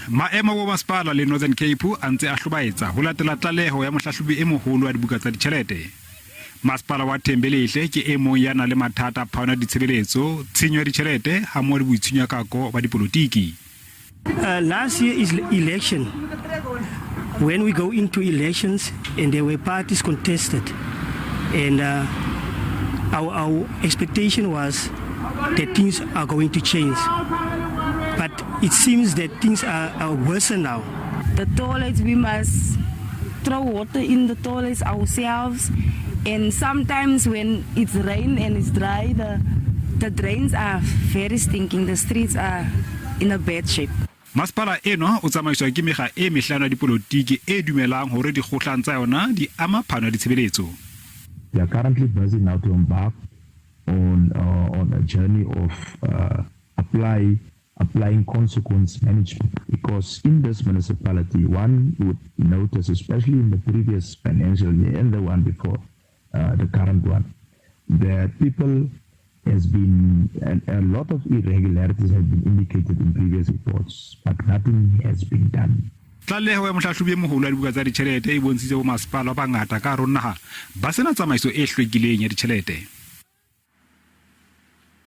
Maemo a bomasepala le Northern Cape a ntse a hlobaetsa ho latela tlaleho ya mohlahlobi e moholo wa dibuka tsa ditjhelete. Masepala wa Thembelihle ke e mong ya nang le mathata a phano ya ditshebeletso, tshenyo ya ditjhelete hammoho le boitshunyakako ba dipolotiki. Last year is election. When we go into elections and there were parties contested, and our expectation was that things are going to change. But it seems that things are worse now. The toilets, we must throw water in the toilets ourselves. And sometimes when it's rain and it's dry, the drains are very stinking. The streets are in a bad shape. Masepala enwa o tsamaiswa ke mekga e mehlano ya dipolotiki e dumelang hore dikgohlano tsa yona di ama phano ya ditshebeletso. We are currently busy now to embark on a journey of applying consequence management, because in this municipality one would notice, especially in the previous financial year and the one before the current one, that people has been a lot of irregularities have been indicated in previous reports, but nothing has been done. Tlaleho ya mohlahlobi e moholo wa dibuka tsa ditjhelete e bontshitse bomasepala ba bangata ka hare ho naha ba sena tsamaiso e hlwekileng ya ditjhelete.